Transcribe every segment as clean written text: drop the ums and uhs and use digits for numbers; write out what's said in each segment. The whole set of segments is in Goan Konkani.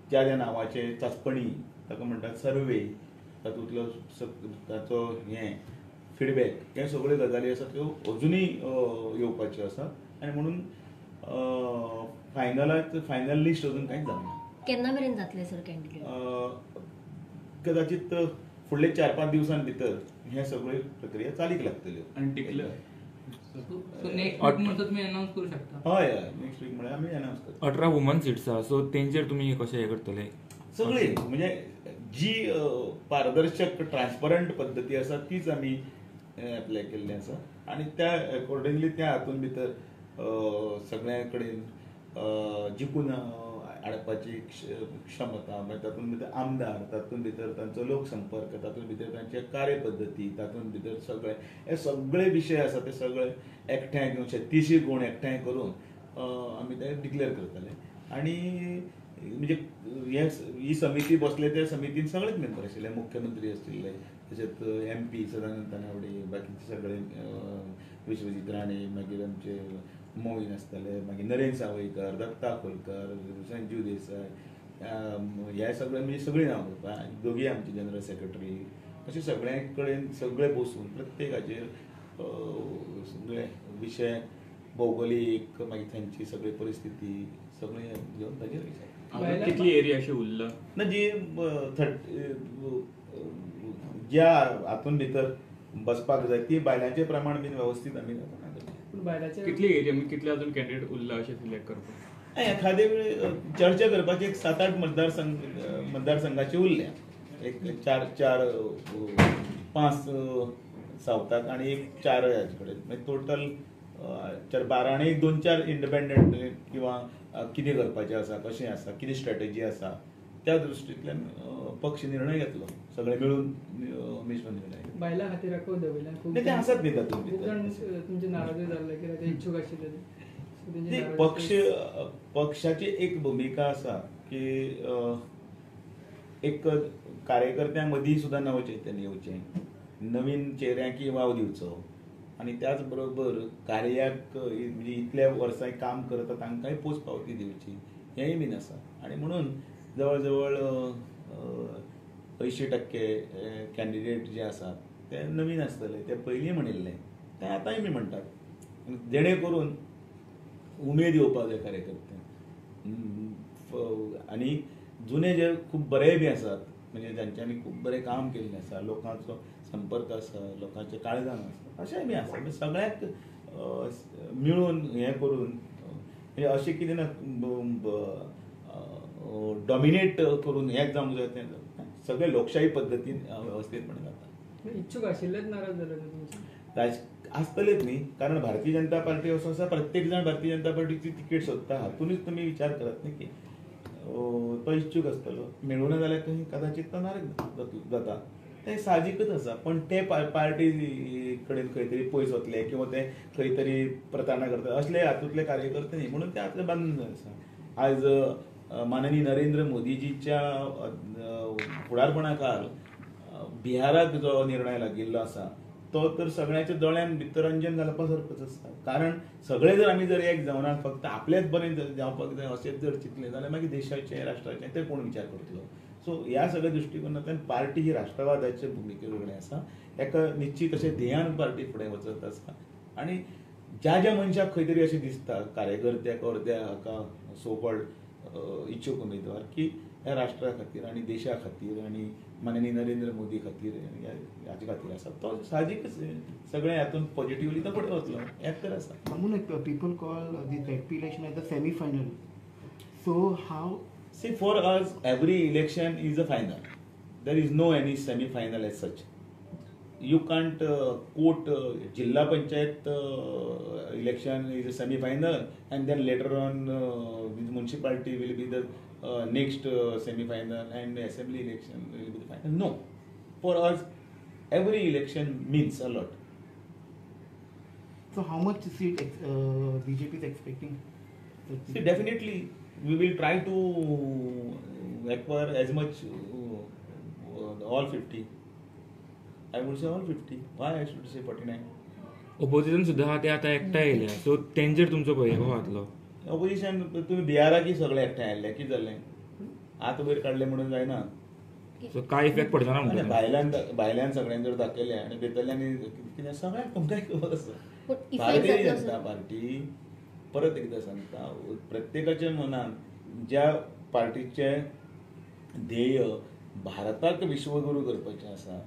ज्या ज्या नांवाचे चाचपणी ताका म्हणटात सर्वे, तातूंतलो ताचो हें फिडबॅक, हे सगळ्यो गजाली आसा त्यो अजुनूय येवपाच्यो आसा आनी म्हणून फायनलाक फायनल लिस्ट अजून कांयच जावंक ना. केन्ना मेरेन जातले सर कॅन्डिडेट? कदाचित फुडले 4-5 दिवसां भितर हे सगळ्यो प्रक्रिया चालीक लागतल्यो. आनी declare so next week म्हणसर तुमी अनाउन्स करू शकता? हय हय, नेक्स्ट वीक म्हळ्यार आमी अनाउन्स करता. 18 वुमन सिट्स आहा, सो तेंचेर तुमी कशें हें करतले? सगळी म्हणजे जी पारदर्शक ट्रान्सपरंट पद्दती आसा तीच आमी एप्लाय केल्ली आसा आनी त्या एकॉर्डिंगली त्या हातून भितर सगळ्यां कडेन जिखून हाडपाची क्षमता, मागीर तातूंत भितर आमदार, तातूंत भितर तांचो लोकसंपर्क, तातूंत भितर तांचे कार्यपद्दती, तातूंत भितर सगळे हे सगळे विशय आसा ते सगळे एकठांय घेवन 36 गूण एकठांय करून आमी ते डिक्लेअर करतले. आनी म्हणजे हे ही समिती बसले त्या समितीन सगळेच मेंबर आशिल्ले, मुख्यमंत्री आशिल्ले, तशेंच MP Sadanand Tanavade, बाकीचे सगळे विश्वजीत राणे, मागीर आमचे मोईन आसताले, मागीर नरेंद्र सावयकर, दत्ता खोलकर, संजीव देसाय, हे सगळे म्हणजे सगळीं नांवां करता, दोगीय आमचे जनरल सेक्रेटरी, अशे सगळ्यां कडेन सगळे बसून प्रत्येकाचेर सगळे विशय भौगोलीक, मागीर थंयची सगळी परिस्थिती सगळें घेवन ताजेर विचार. कितली एरिया अशी उरला ना जी ज्या हातून भितर बसपाक जाय ती बायलांचें प्रमाण बीन वेवस्थीत आमी बायलांचे कितली एरिया कितले अजून कॅन्डिडेट उरला अशें सिलेक्ट करपाक? एखादे वेळ चर्चा करपाची एक 7-8 मतदारसंघाची उरल्या, एक 4-4 5 सावथाक आनी एक 4 हाजे कडेन, मागीर टोटल 4-12 आनी एक 2-4 इंडिपेंडंट किंवा कितें करपाचें आसा, कशें आसा, कितें स्ट्रॅटेजी आसा त्या दृश्टींतल्यान पक्ष निर्णय घेतलो, सगळे मेळून मिश्र निर्णय. बायलां खातीर राखून दवरल्या खूब ते आसात न्ही तातूंत खूब जाण तुमचे नाराजूय जाल्ले कित्याक ते इच्छूक आशिल्ले. पक्ष पक्षाची एक भुमिका आसा की एक कार्यकर्त्यां मदीं सुद्दां नवं चैतन्य येवचें, नवीन चेहऱ्यांक वाव दिवचो आनी त्याच बरोबर कार्याक म्हणजे इतल्या वर्सां काम करता तांकांय पोच पावती दिवची हेंय बीन आसा. आनी म्हणून जवळ जवळ 80% कॅन्डिडेट जे आसात ते नवीन आसतले, ते पयलीं म्हणिल्ले ते आतांय बी म्हणटात, जेणे करून उमेद येवपाक जाय कार्यकर्त्यांक. आनी जुने जे खूब बरे बी आसात म्हणजे जांच्यांनी खूब बरें काम केल्लें आसा, लोकांचो संपर्क आसा, लोकांचें काळजान आसा, अशेंय बी आसा. म्हणजे सगळ्यांक मेळून हें करून म्हणजे अशें कितें ना डॉमिनेट करून हेंच जावंक जाय तें सगळें लोकशाही पद्दतीन वेवस्थीतपणे जाता. इच्छूक आशिल्लेच नाराज जाले तुमचे आसतलेच न्ही, कारण भारतीय जनता पार्टी असो आसा प्रत्येक जाण भारतीय जनता पार्टीची तिकेट सोदता, हातूनच तुमी विचार करात न्ही की तो इच्छूक आसतलो, मेळूना जाल्यार थंय कदाचित तो नाराज जाता, तें साहजिकच आसा. पण ते पार्टी कडेन खंय तरी पयस वतले किंवा ते खंय तरी प्रतारणा करता असले हातूंतले कार्यकर्ते न्ही, म्हणून ते हातले बांदून आसा. आज माननीय नरेंद्र मोदीजीच्या फुडारपणा खाल बिहाराक जो निर्णय लागिल्लो आसा तो तर सगळ्यांच्या दोळ्यान भितर अंजन घालपा सारकोच आसा. कारण सगळे जर आमी जर एक जावना फक्त आपलेच बरें जावपाक जाय अशेंच जर चिंतलें जाल्यार मागीर देशाचें राष्ट्राचें तें कोण विचार करतलो. सो ह्या सगळ्या दृश्टिकोनांतल्यान पार्टी ही राष्ट्रवादाचे भुमिके कडेन आसा, एका निश्चीत अशें ध्येयान पार्टी फुडें वचत आसा. आनी ज्या ज्या मनशाक खंय तरी अशें दिसता कार्यकर्त्याक ऑर त्या हाका सो कॉल्ड इच्छूक उमेदवार की ह्या राष्ट्रा खातीर आनी देशा खातीर आनी माननीय नरेंद्र मोदी खातीर हाचे खातीर आसा, तो साहजिकच सगळें हातून पॉजिटिवली तो फुडें वतलो हें तर आसा. म्हणून एक people call this ZP election as a semi final, so how? See, for us every election is a final, there is no any semi final as such. You can't quote Jilla Panchayat election is a semi-final and then later on the municipality will be the next semi-final and assembly election will be the final. No, for us every election means a lot. So how much seat BJP is expecting? See, definitely we will try to acquire as much all 50. I would say all 50. Why I should say 49? Opposition सुद्दां आहा ते आतां एकठांय येयल्या, सो तेंचेर तुमचो पळय कसो जातलो? ऑपोजिशन तुमी बिहाराकय सगळे एकठांय आयिल्ले, कितें जालें? आत वयर काडले म्हणून जायना. सो काय इफेक्ट पडचो ना म्हणटा? भायल्यान भायल्यान सगळ्यांनी जर दाखयलें आनी भितरल्यांनी कितें सगळ्यांक तुमकांय खबर आसा. भारतीय जनता पार्टी परत एकदां सांगता, प्रत्येकाच्या मनान ज्या पार्टीचें ध्येय भारताक विश्वगुरू करपाचें आसा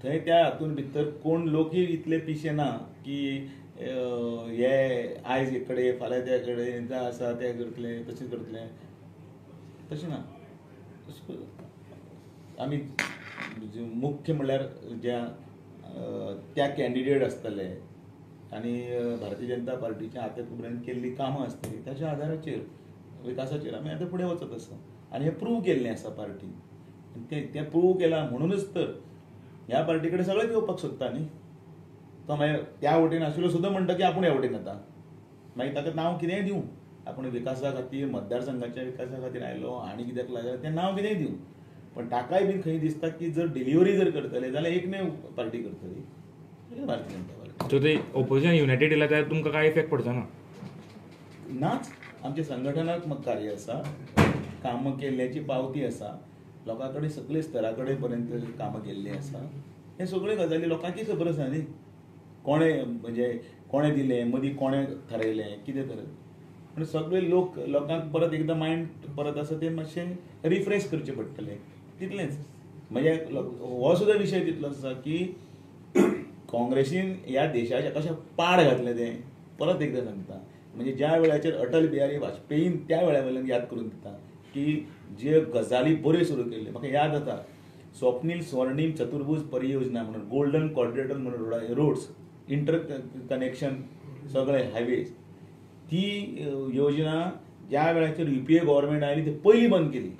थंय त्या हातून भितर कोण लोकय इतले पिशे ना की हे आयज एक कडेन फाल्यां त्या कडेन आसा ते करतले तशें करतले, तशें ना. आमी मुख्य म्हणल्यार ज्या त्या कॅन्डिडेट आसतले आनी भारतीय जनता पार्टीच्या आतां पर्यंत केल्लीं कामां आसतलीं ताच्या आदाराचेर विकासाचेर आमी आतां फुडें वचत आसा आनी हें प्रूव केल्लें आसा पार्टीन. तें प्रूव केलां म्हणूनच तर ह्या पार्टी कडेन सगळेच येवपाक सोदता न्ही. तो मागीर त्या वटेन आशिल्लो सुद्दां म्हणटा की आपूण ह्या वटेन येता, मागीर ताका नांव कितेंय दिवं, आपूण विकासा खातीर मतदारसंघाच्या विकासा खातीर आयलो आनी कित्याक लागला तें नांव कितेंय दिवं, पण ताकाय बीन खंय दिसता की जर डिलिव्हरी जर करतले जाल्यार एकमेव पार्टी करतली भारतीय जनता पार्टी. सो ते ओपोजिशन युनायटेड येयला जाल्यार तुमकां कांय इफेक्ट पडचो ना? नाच, आमचें संघटनात्मक कार्य आसा, कामां केल्ल्याची पावती आसा, लोकां कडेन सगळे स्तरा कडेन पर्यंत कामां केल्लीं आसा. हे सगळ्यो गजाली लोकांकय खबर आसा न्ही, कोणें म्हणजे कोणें दिलें, मदीं कोणें थारायलें, कितें थारायलें. पूण सगळे लोक लोकांक परत एकदां मायंड परत आसा तें मातशें रिफ्रेश करचें पडटलें, तितलेंच. म्हणजे हो सुद्दां विशय तितलो आसा की काँग्रेसीन ह्या देशाचें कशें पाड घातलें तें परत एकदां सांगता. म्हणजे ज्या वेळाचेर अटल बिहारी वाजपेयीन त्या वेळा वयल्यान याद करून दिता की जे गजाली बऱ्यो सुरू केल्ल्यो. म्हाका याद जाता स्वप्नील स्वर्णीम चतुर्भुज परियोजना म्हणून गोल्डन कॉरिडोर म्हणून रोड्स इंटर कनेक्शन सगळे हायवेज, ती योजना ज्या वेळाचेर युपीए गव्हर्मेंट आयली ती पयली बंद केली.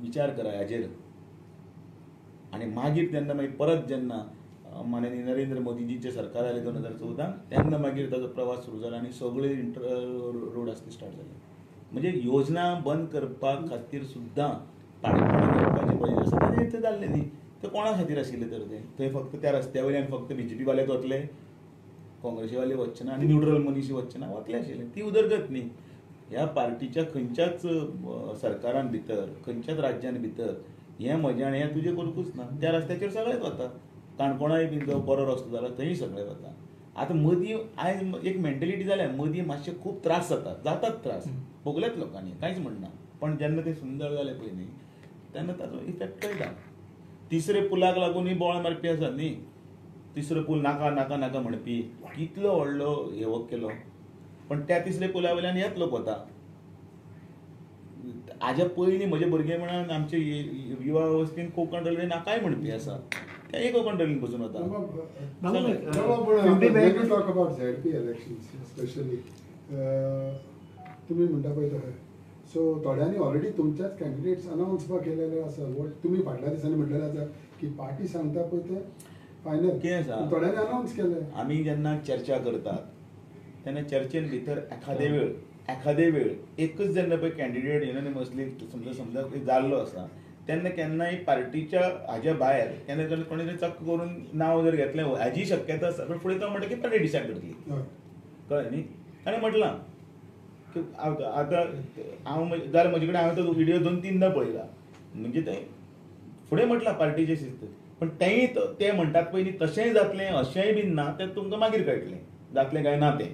विचार करा हाजेर. आनी मागीर तेन्ना मागीर परत जेन्ना माननीय नरेंद्र मोदीजींचें सरकार आयलें 2014 तेन्ना मागीर ताजो प्रवास सुरू जालो आनी सगळे इंटर रोड आसले स्टार्ट जाले. म्हणजे योजना बंद करपा खातीर सुद्दां पाडेपणां करपाचें पळय आसा तें जाल्लें न्ही. तें कोणा खातीर आशिल्लें तर तें थंय फक्त त्या रस्त्या वयल्यान फक्त बीजेपी वालेच वतले, काँग्रेसी वाले वचचे ना आनी न्युट्रल मनीस वचचे ना, वतले आशिल्ले. ती उदरगत न्ही. ह्या पार्टीच्या खंयच्याच सरकारान भितर खंयच्याच राज्यान भितर हें म्हजें आनी हें तुजें करूंकूच ना. त्या रस्त्याचेर सगळेच वता, काणकोणाय बीन जो बरो रस्तो जाला थंय सगळे वता. आतां मदीं आयज एक मेंटेलिटी जाल्या, मदीं मातशे खूब त्रास जातात, जातात त्रास भोगलेच लोकांनी, कांयच म्हणना. पण जेन्ना ते सुंदर जाले पळय न्ही तेन्ना ताचो इफेक्ट कळटा. तिसरे पुलाक लागूनय बोवाळ मारपी आसात न्ही, तिसरो पूल नाका नाका नाका म्हणपी कितलो व्हडलो हेवक केलो, पण त्या तिसऱ्या पुला वयल्यान हेच लोक वता. हाज्या पयलीं म्हजे भुरगेपणान आमचे युवा अवस्थेन कोंकण रेल्वे नाकाय म्हणपी आसा, तेय कोंकण रेल्वेन बसून वता. तुमी म्हणटा पळय तशें, सो थोड्यांनी ऑलरेडी तुमच्याच कॅन्डिडेट्स अनावन्स केलेले आसा. तुमी फाटल्या दिसांनी म्हणलेलें आसा की पार्टी सांगता पळय तें फायनल, कितें आसा थोड्यांनी अनावन्स केलें. आमी जेन्ना चर्चा करतात तेन्ना चर्चेन भितर एखादे वेळ एकच जेन्ना पळय कॅन्डिडेट युनॅनिमसली समजा समजा जाल्लो आसा तेन्ना केन्नाय पार्टीच्या हाज्या भायर केन्ना केन्ना कोणी तरी चक्क करून नांव जर घेतलें हाजी शक्यता आसा, पण फुडें तो म्हणटा की पार्टी डिसायड करतली, कळ्ळें न्ही. ताणें म्हटलां की आतां हांव जाल्यार म्हजे कडेन हांवें तो व्हिडियो 2-3दा पळयला, म्हणजे तें फुडें म्हटलां पार्टीचें शिस्त, पण तेंय ते म्हणटात पळय न्ही तशेंय जातलें अशेंय बीन ना, तें तुमकां मागीर कळटलें जातलें काय ना तें.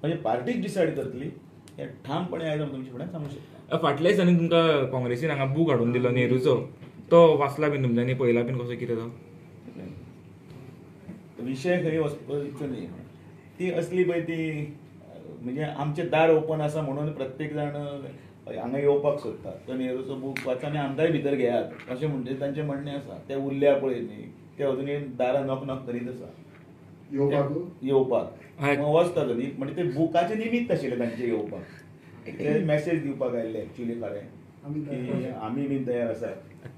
म्हणजे पार्टीच डिसायड करतली हें ठामपणे आयज हांव तुमच्या फुड्यान सांगूंक शकता. फाटल्या दिसांनी तुमकां काँग्रेसीन हांगा बूक हाडून दिलो नेहरूचो, तो वाचला बीन तुमच्यांनी, पळयला बीन कसो कितें तो विशय खंय वचपाचो न्ही. ती असली पळय ती म्हणजे आमचें दार ओपन आसा म्हणून प्रत्येक जाण हांगा येवपाक सोदता, तो नेहरूचो बूक वाचा आनी आमकांय भितर घेयात अशें म्हणजे तांचें म्हणणें आसा. ते उरल्या पळय न्ही ते अजुनूय दारां नॉक नॉक करीत आसा येवपाक वचता न्ही. म्हणजे ते बुकाचें निमित्त आशिल्लें तांचें येवपाक, ते मॅसेज दिवपाक आयिल्ले एक्चुअली खरें की आमी बीन तयार आसा,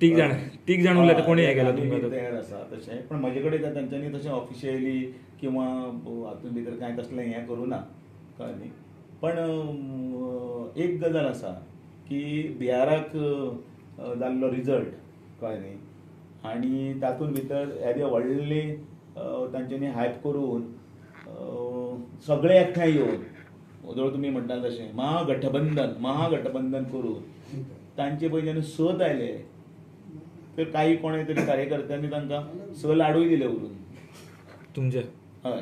तीग जाण उरले कोणी हे केला तुमकां तयार आसा तशें. पण म्हजे कडेन तांच्यांनी तशें ऑफिशियली किंवा हातूंत भितर कांय तसलें हें करूं ना, कळ्ळें न्ही. पण एक गजाल आसा की बिहाराक जाल्लो रिजल्ट, कळ्ळें न्ही, आनी तातूंत भितर येदे व्हडले तांच्यांनी हायप करून सगळे एकठांय येवन जवळ तुमी म्हणटा तशें महागठबंधन महागठबंधन करून तांचे पळय जेन्ना 6 आयले तर काही कोणे तरी कार्यकर्त्यांनी तांकां 6 लाडूय दिले उरून तुमचे. हय,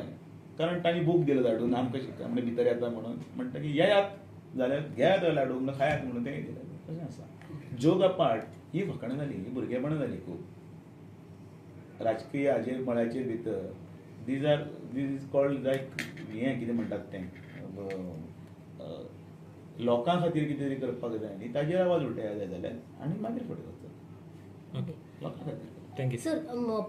कारण तांणी बूक दिलो धाडून आमकां शिकता म्हणजे भितर येता म्हणून म्हणटा की येयात जाल्यार घेयात लाडू म्हणून खायात म्हणून तें दिलें. तशें आसा. जोक अपार्ट ही फकाणां जाली, ही भुरगेपणां जाली खूब राजकीय हाजेर मळाचेर भितर. These are these is called like हें कितें म्हणटात तें लोकां खातीर कितें तरी करपाक जाय न्ही, ताजेर आवाज उठया जाय जाल्यार आनी मागीर फुडें वचत लोकां खातीर. Thank you sir.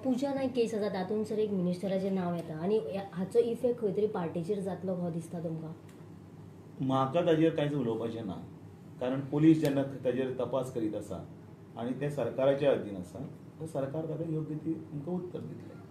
Puja Naik case आसा तातूंत सर एक मिनिस्टराचें नांव येता आनी हाचो इफेक्ट खंय तरी पार्टीचेर जातलो हो दिसता तुमकां? म्हाका ताजेर कांयच उलोवपाचें ना, कारण पोलीस जेन्ना ताजेर तपास करीत आसा आनी तें सरकाराच्या अधीन आसा, तर सरकार ताका योग्य ती तुमकां उत्तर दितलें.